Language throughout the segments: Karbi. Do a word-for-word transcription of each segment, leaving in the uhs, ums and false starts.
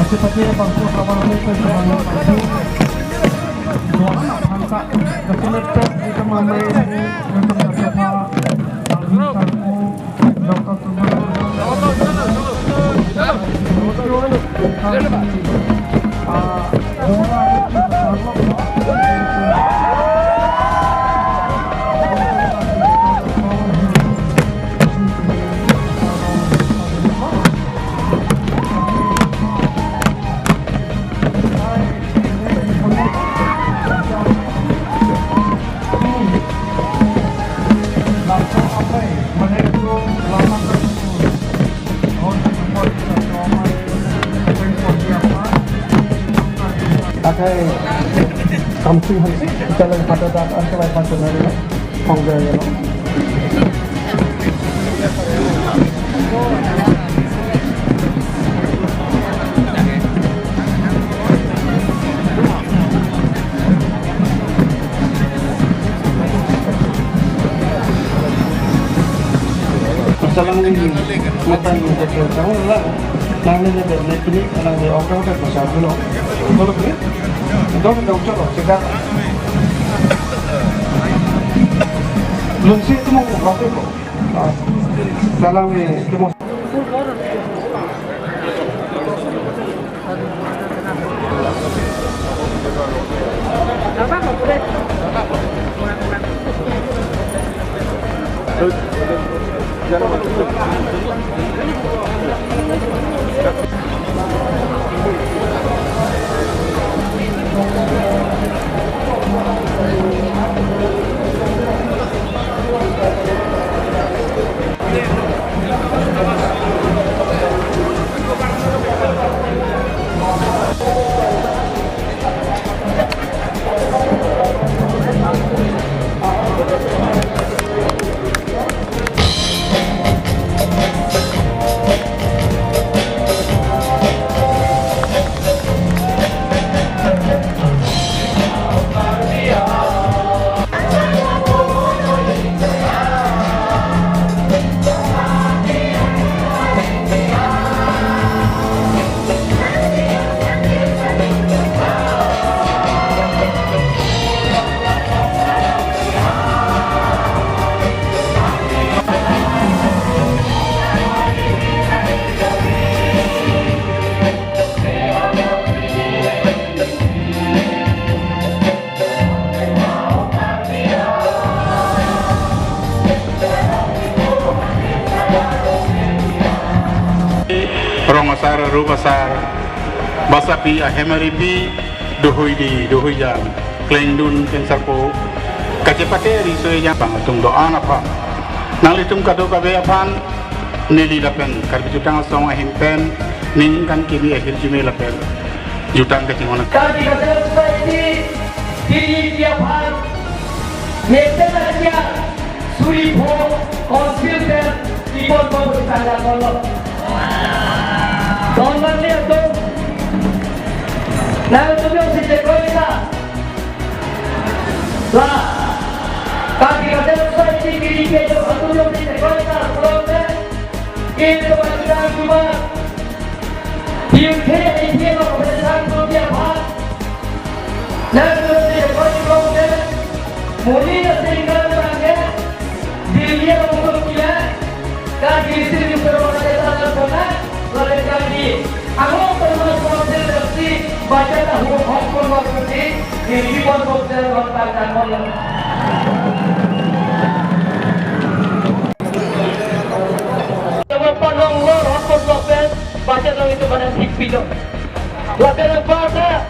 Pati-pati bangso kawan itu, kawan itu. Dua angka, keselepet itu mamai, untuk Jakarta, Alvin Sarko, Doctor Tuban. Akai Kamsing Hanse, kita lagi pada dak, anke lai pada nari. Pangga ya, no? Masalah ini, mata ini, saya tahu lah. Nang ini, ini, ini, nang ini, orang, orang, masa dulu. Kalau ini, dong, dong, coba, cegah. Lungsi itu mau apa kok? Ah, dalam ni, itu mau. Rong asar, rup asar, basapi, ahem aripi, dohoidi, dohoijang, klengdun, pen sarpo, kachepate riso ejang, bang atum do-an aphan. Nanglitum kadokave aphan, neli lapen Karbi Jutang Asong ahin pen, ning kan kimi ahirjume lapen jutang kachinghon. Karbi Cultural Society, P D P aphan, mesen asia, suri pho, council pen, ipon pon sangga kolo. Don mangli atum, nangtum jongsi chekroika, la, Karbi Cultural Society, P D P atum jongsi chekroika, kolo pen, ito bang jutang cuma, Pirthe iphi lo pen sang tu dia pha. Nang tu dia koi kong de. Muni na singkar tangke, Delhi along tum kila, ka G C ni permana ke tangan kona, lalu kami, angong permana konsil versi, baca tahu hong kon waktu di, di Bibon Bokser Bantang Tangkon. Teman panong lor hong kon waktu, baca nong itu mana hik pilo. Lapen abang ta.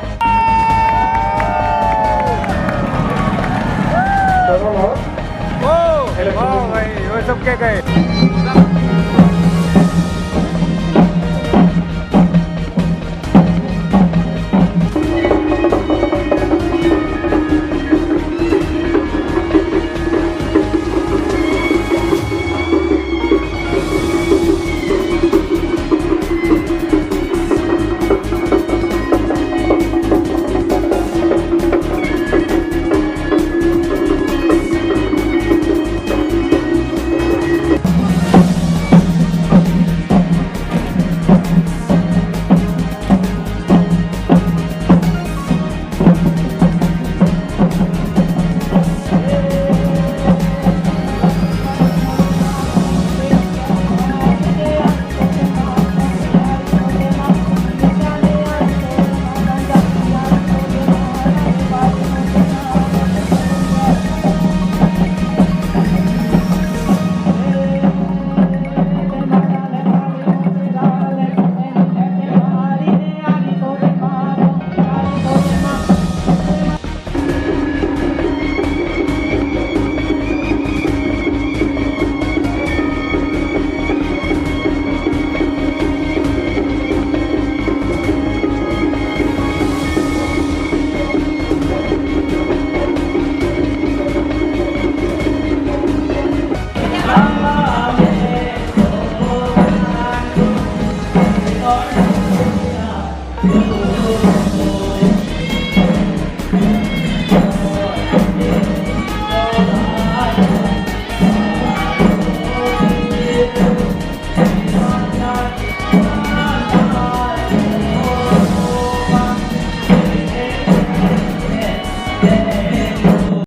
Oh, oh, bhai, wo sab kya gaye?